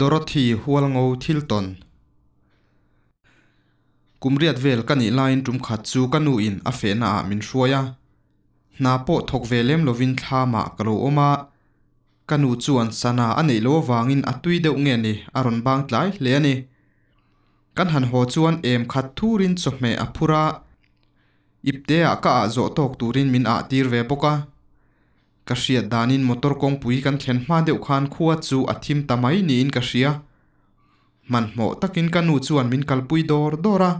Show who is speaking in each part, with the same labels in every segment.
Speaker 1: Dorothy Hualngo thil tawn. Kum riat vel ka nih laiin tum khat chu ka nu in a fehna ah min hruai a. Hna pawh thawk ve lem lovin thlamah ka lo awm a. Ka nu chuan sana a neih loh avangin a tui deuh nge ni a rawn bang tlai hle a ni. Kan han haw chuan em khat thurin chawhmeh a phur a. Ipte ah ka ah zawh tawk turin min ah tir ve bawk a. Ka hriat danin motor kawngpui kan thlen hma deuh khan khua chu a thim ta mai niin ka hria. Hmanhmawh takin ka nu chuan min kalpui dawr dawr a.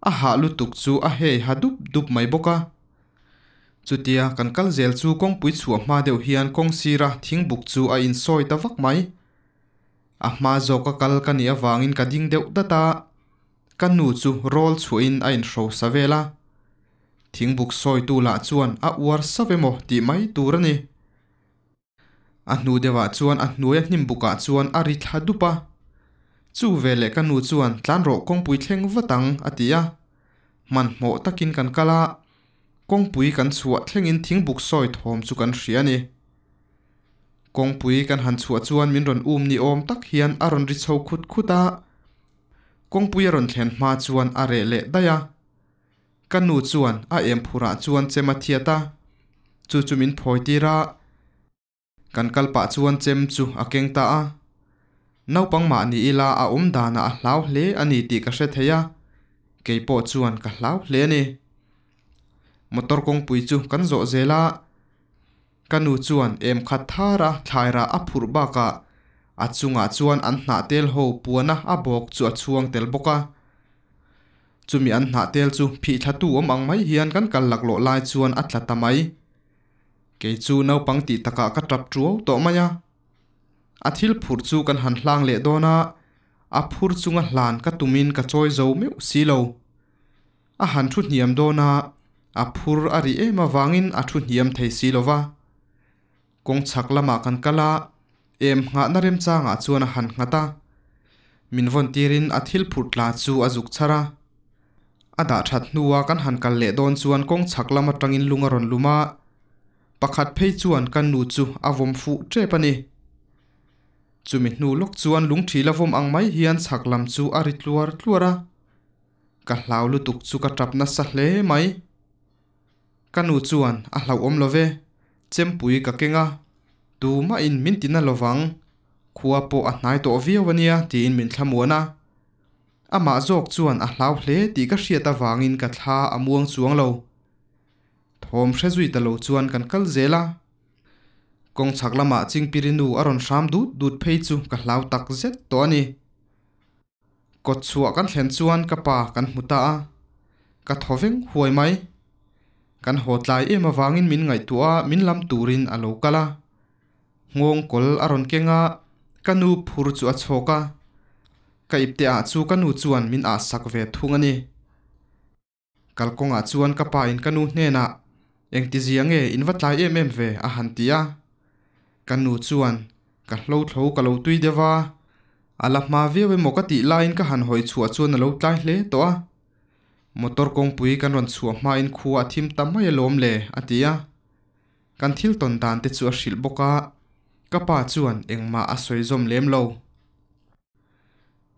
Speaker 1: A hah lutuk chu a hei ha dup dup mai bawk a. Chutia kan kal zel chu kawngpui chhuah hma deuh hian kawng sira thingbuk chu a insawi ta vak mai. A hma zawka kal ka nih avangin ka ding deuh dat a. Ka nu chu rawl chhuahin a inhrosa vel a. Thingbuk sawitu lah chuan a uar sauh emaw tih mai tur a ni. A hnu deuhah chuan a hnuaia hnimbukah chuan a ri thla dup a. Chu veleh ka nu chuan tlan rawh kawngpui thleng vat ang a ti a. Hmanhmawh takin kan kal a, kawngpui kan chhuah thlengin thingbuk sawi thawm chu kan hria a ni. Kawngpui kan han chhuah chuan min rawn um ni awm tak hian a rawn ri chho khut khut a. Kawngpui a rawn thlen hma chuan a reh leh daih a. Ka nu chuan a em phurah chuan chem a thiat a, chu chu min phawi tir a, kan kal pah chuan chem chu a keng ta a. Naupang mah ni ila a awm danah a hlau hle a ni tih ka hre thei a, kei pawh chuan ka hlau hle a ni. Motor kawngpui chu kan zawh zel a, ka nu chuan em khat thar a thlairah a phurh bakah a chungah chuan an hnah tel ho puana a bawk chu a chhuang tel bawk a. Chumi an hnah tel chu phih thlatu awm ang mai hian kan kal laklawh lai chuan a tla ta mai. Kei chu naupang tih takah ka tap tuau tawh mai a. A thil phurh chu kan han hlang leh dawn a, a phur chunga hlan ka tumin ka chawi zo meuh si lo. A han thu hniam dawn a, a phur a ri em avangin a thu hniam thei si lo va. Kawng chhak lamah kan kal a, em nghahna remchangah chuan a han nghat a. Min vawn tirin a thil phurh tla chu a zuk chhar a. A dah that hnua kan han kal leh dawn chuan kawng chhak lam atangin lung a rawn lum a, pakhat phei chuan ka nu chu a vawm fuh tep a ni. Chumi hnu lawk chuan lung thil a vawm ang mai hian chhak lam chu a ri tluar tluar a. Ka hlau lutuk chu ka tap nasa hle mai. Ka nu chuan a hlauhawm lo ve, chempui ka keng a, tumahin min tina lovang, khua pawh a hnai tawh viau a nia tiin min thlamuan a. Amah zawk chuan a hlau hle tih ka hriat avangin ka thla a muang chuang lo. Thawm hre zui ta lo chuan kan kal zel a. Kawng chhak lamah Chingpirinu a rawn hram dut dut phei chu ka hlau tak zet tawh a ni. Kawt chhuah kan thlen chuan ka pa kan hmu ta a, ka thaw veng huai mai. Kan haw tlai em avangin min ngaihtuah a, min lam turin a lo kal a. Nghawng kawl a rawn keng a, ka nu phur chu a chhawk a. Ka ipte ah chu ka nu chuan min ah sak ve thung a ni. Kalkawngah chuan ka pa in ka nu hnenah, Engtizia nge in va tlai em em ve? a han ti a. Ka nu chuan, Ka hlo thlo ka lo tui deuh a, a la hma viau emaw ka tih laiin ka han hawi chhuah chuan a lo tlai hle tawh a. Motor kawngpui kan rawn chhuah hmain khua a thim ta mai alawm le, a ti a. Kan thil tawn dan te chu a hrilh bawk a, ka pa chuan engmah a sawi zawm lem lo.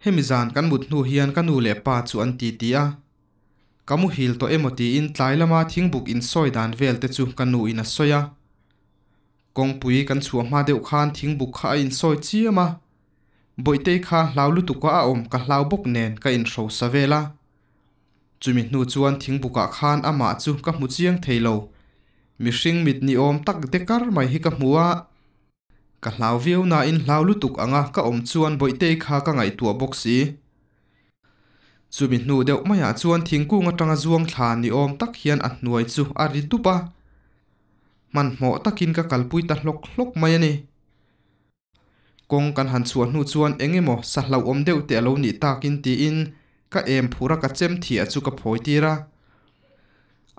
Speaker 1: Hemi zan kan mut hnu hian ka nu leh pa chu an ti ti a. Ka muhil tawh emaw tiin tlai lama thingbuk insawi dan vel te chu ka nu in a sawi a. Kawngpui kan chhuah hma deuh khan thingbuk kha a insawi chiam a. Bawihtei kha hlau lutuka a awm ka hlau bawk nen ka inhrosa vel a. Chumi hnu chuan thingbukah khan amah chu ka hmu chiang thei lo. Mihring mit ni awm tak dekar mai hi ka hmu a. Ka hlau viau nain hlau lutuk anga ka awm chuan Bawihtei kha ka ngaihtuah bawk si. Chumi hnu deuh maiah chuan thingkung atanga zuang thla ni awm tak hian a hnuai chu a ri dup a. Hmanhmawh takin ka kalpui ta hlawk hlawk mai a ni. Kawng kan han chhuah hnu chuan eng emaw sa hlauhawm deuh te a lo nih takin tiin ka em phur a ka chem thiah chu ka phawi tir a.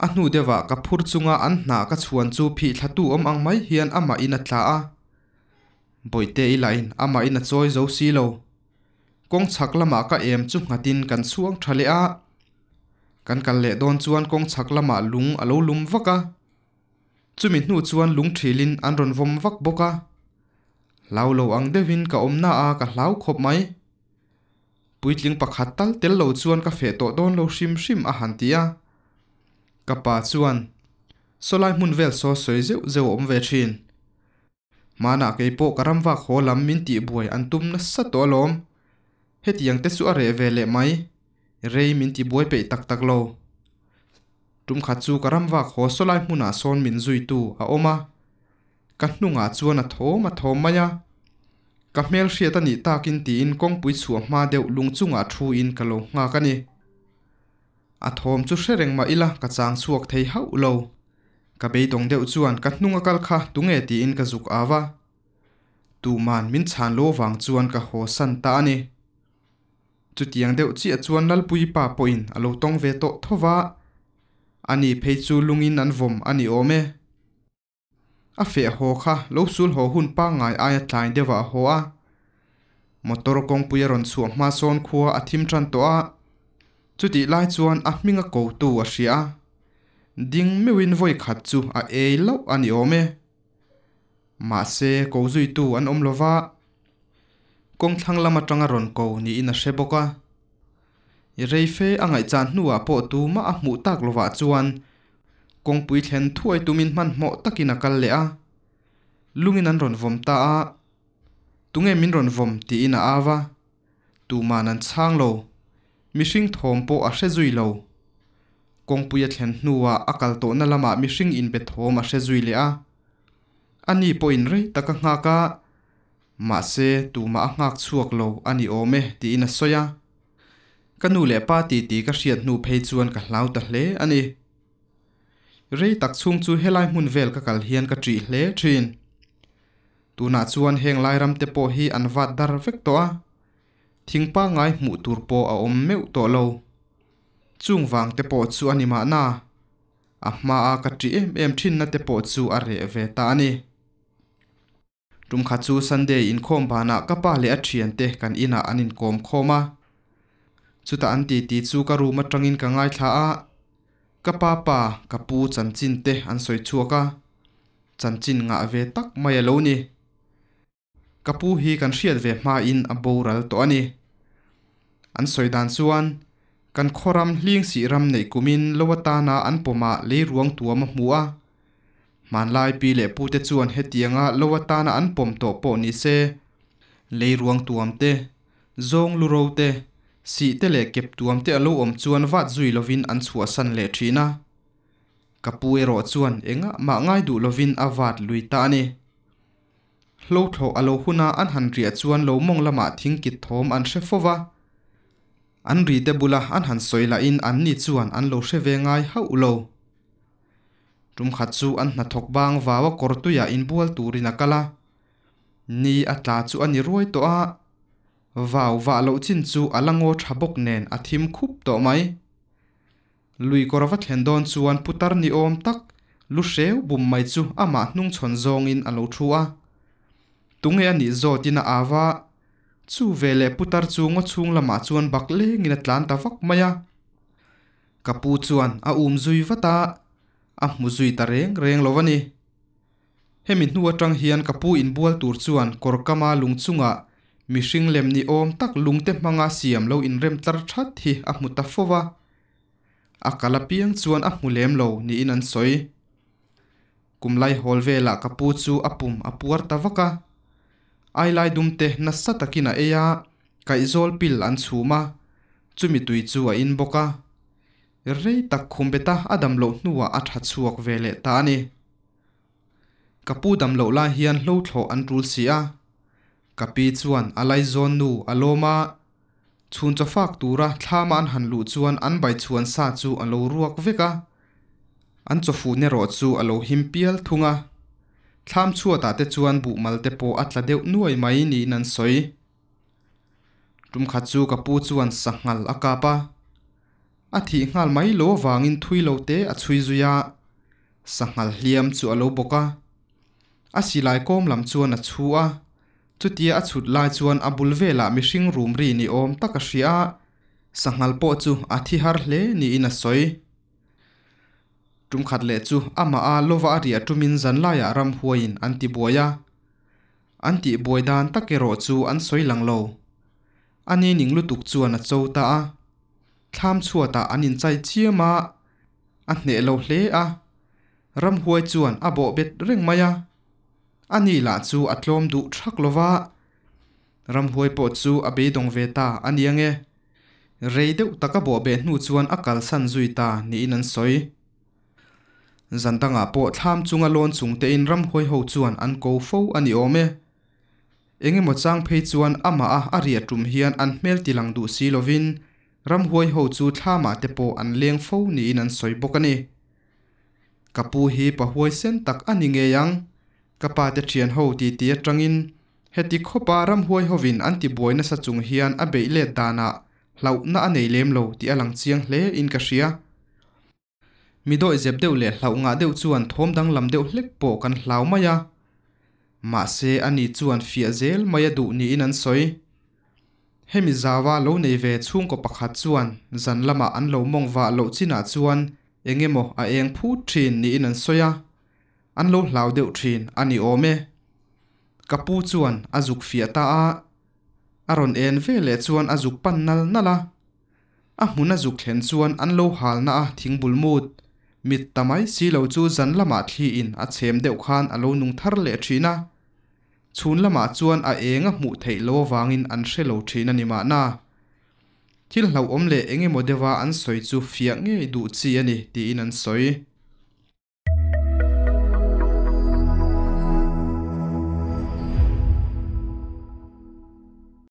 Speaker 1: A hnu deuhah ka phur chunga an hnah ka chhuan chu phih thlatu awm ang mai hian amah in a tla a. Bawihte i lahin amah in a chawi zo si lo. Kawng chhak lamah ka em chu nghatin kan chhuang tha leh a. Kan kal leh dawn chuan kawng chhak lamah lung a lo lum vak a. Chumi hnu chuan lung thilin an rawn vawm vak bawk a. Hlau lo ang deuhin ka awm na a ka hlau khawp mai. Puitling pakhat tal tel lo chuan ka feh tawh dawn lo hrim hrim a han ti a. Ka pa chuan, Sawlai hmun vel saw sawi zeuh zeuh a awm ve thin. Hmanah kei pawh ka ram vak haw lam min tihbuai an tum nasa tawh alawm. Hetiang te chu a reh ve leh mai. Rei min tibuai peih tak tak lo. Tum khat chu ka ram vak haw sawlai hmunah sawn min zuitu a awm a. Ka hnungah chuan a thawm a thawm mai a. Ka hmel hriat a nih takin tiin kawngpui chhuah hma deuh lung chungah thu in ka lo nghak a ni. A thawm chu hre reng mah ila ka chang chhuak thei hauh lo. Ka beidawng deuh chuan ka hnung a kal kha tunge tiin ka zuk au a. Tuman min chhan lo vang chuan ka haw san ta a ni. Chutiang deuh chiah chuan Lalpui pa pawhin a lo tawng ve tawh tho va, ani phei chu lungin an vawm a ni awm e. A feh haw kha lo sul haw hun pangngai aia tlai deuhah a haw a. Motor kawngpui a rawn chhuah hma sawn khua a thim tan tawh a, chutih lai chuan a hminga kotu a hria a. Ding meuhin vawi khat chu a ei loh a ni awm e. Mahse ko zuitu an awm lova, kawngthlang lam atanga rawn ko niin a hre bawk a. Reife a ngaihchan hnuah pawh tumah a hmuh tak lovah chuan kawngpui thlen thuai tumin hmanhmawh takin a kal leh a. Lungin an rawn vawm ta a, Tunge min rawn vawm tiin a au a, tuman an chhang lo. Mihring thawm pawh a hre zui lo. Kawngpui a thlen hnuah a kal tawhna lamah mihring inbe thawm a hre zui leh a. Ani pawhin rei tak a nghak a, mahse tumah a nghak chhuak lo a ni awm e tiin a sawi a. Ka nu leh pa titi ka hriat hnu phei chuan ka hlau ta hle a ni. Rei tak chhung chu helai hmun vel ka kal hian ka ṭih hle ṭhin. Tunah chuan heng lai ram te pawh hi an vat dar vek tawh a, thing pangngai hmuh tur pawh a awm meuh tawh lo. Chung vang te pawh chu a ni mahna, a hmaa ka ṭih em em ṭhinna te pawh chu a reh ve ta a ni. Tum khat chu Sunday inkhawm banah ka pa leh a thiante kan inah an inkawm khawm a. Chutah an titi chu ka room atangin ka ngaithla a, ka pa pa, ka pu chanchin te an sawi chhuak a, chanchin ngah ve tak mai a lo ni. Ka pu hi kan hriat ve hmain a boral tawh a ni. An sawi dan chuan kan khawram hling sih ram neih kumin lo atana an pawmah leiruang tuam a hmu a. Hmanlai pi leh pute chuan hetianga lo atana an pawm tawh pawh ni se, leiruang tuam te, zawng lu ro te, sih te leh kep tuam te a lo awm chuan vat zui lovin an chhuahsan leh thin a. Ka pu erawh chuan engah mah ngai duh lovin a vat lui ta a ni. Hlo thlawh a lo huna an han riah chuan lo mawng lamah thing kit thawm an hre fo va. An ri te bula an han sawi lahin an ni chuan an lo hre ve ngai hauh lo. Tum khat chu an hnathawk bang vau a kawr tuiah inbual turin a kal a. Ni a tla chu a ni ruai tawh a, vau vah loh chin chu a la ngaw tha bawk nen a thim khup tawh mai. Lui kawr va thlen dawn chuan putar ni awm tak lu hreu bum mai chu amah hnungchhawn zawngin a lo thu a. Tunge a nih zawtin a au a, chu veleh putar chu ngaw chhung lamah chuan bak lengin a tlan ta vak mai a. Ka pu chuan a um zui vat a, a hmu zui ta reng reng lo a ni. Hemi hnu atang hian ka pu inbual tur chuan kawr kama lung chungah mihring lem ni awm tak lungte hmanga siam lo inrem tlar that hi a hmu ta fo va. A kal apiang chuan a hmu lem lo niin an sawi. Kum lai hawl velah ka pu chu a pum a puar ta vak a. Ailai dumte nasa takin a ei a, kaihzawl pil an chhum a, chumi tui chu a in bawk a. Rei tak khum beta a dam loh hnuah a tha chhuak ve leh ta a ni. Ka pu dam loh lai hian hlo thlawh an tul si a, ka pi chuan a laizawn nu a lawm a, chhun chaw fak tura thlama an han luh chuan an bai chhuan sa chu a lo ruak vek a, an chaw fun erawh chu a lo him pial thung a. Thlam chhuatah te chuan buhmal te pawh a tla deuh nuai mai niin an sawi. Tum khat chu ka pu chuan sanghal a kap a, a thih nghal mai lo avangin thui lo te a chhui zui a, sanghal hliam chu a lo bawk a. A silai kawm lam chuan a chhu a, chutia a chhut lai chuan a bul velah mihring rum ri ni awm tak a hria a, sanghal pawh chu a thi har hle niin a sawi. Tum khat leh chu amah a lova a riah tumin zanlaiah ramhuaiin an ti buai a. An tih buai dan tak erawh chu an sawi lang lo. Ani ning lutuk chuan a cho ta a. Thlam chhuatah an inchai chiam a, a hneh lo hle a. Ramhuai chuan a bawh bet reng mai a. Ani lah chu a tlawm duh thak lo va. Ramhuai pawh chu a beidawng ve ta a ni ange. Rei deuh tak a bawh beh hnu chuan a kalsan zui ta niin an sawi. Zan dangah pawh thlam chunga lawn chung tein ramhuai ho chuan an ko fo a ni awm e. Eng emaw chang phei chuan amah a a riah tum hian an hmel ti lang duh si lovin ramhuai ho chu thlamah te pawh an leng fo niin an sawi bawk a ni. Ka pu hi pa huaisen tak a ni ngei ang. Ka pa te thian ho titi atangin heti khawpa ramhuai hovin an ti buai nasa chung hian a beih let danah hlauhna a nei lem lo tih a lang chiang hle in ka hria. Mi dawihzep deuh leh hlauh ngah deuh chuan thawm danglam deuh hlek pawh kan hlau mai a. Mahse ani chuan fiah zel mai a duh niin an sawi. Hemi zaua lo nei ve chhungkaw pakhat chuan zan lamah an lo mawng vah loh chinah chuan eng emaw a eng phut thin niin an sawi a, an lo hlau deuh thin a ni awm e. Ka pu chuan a zuk fiah ta a, a rawn en ve leh chuan a zuk pan nal nal a. A hmun a zuk thlen chuan an lo halna a thingbul mut, mit ta mai si lo chu zan lamah thliin a chhem deuh khan a lo nung thar leh thin a. Chhun lamah chuan a eng a hmuh theih lo avangin an hre lo thin a ni mahna. Thil hlauhawm leh eng emaw deuha an sawi chu fiah ngei duh chi a ni tiin an sawi.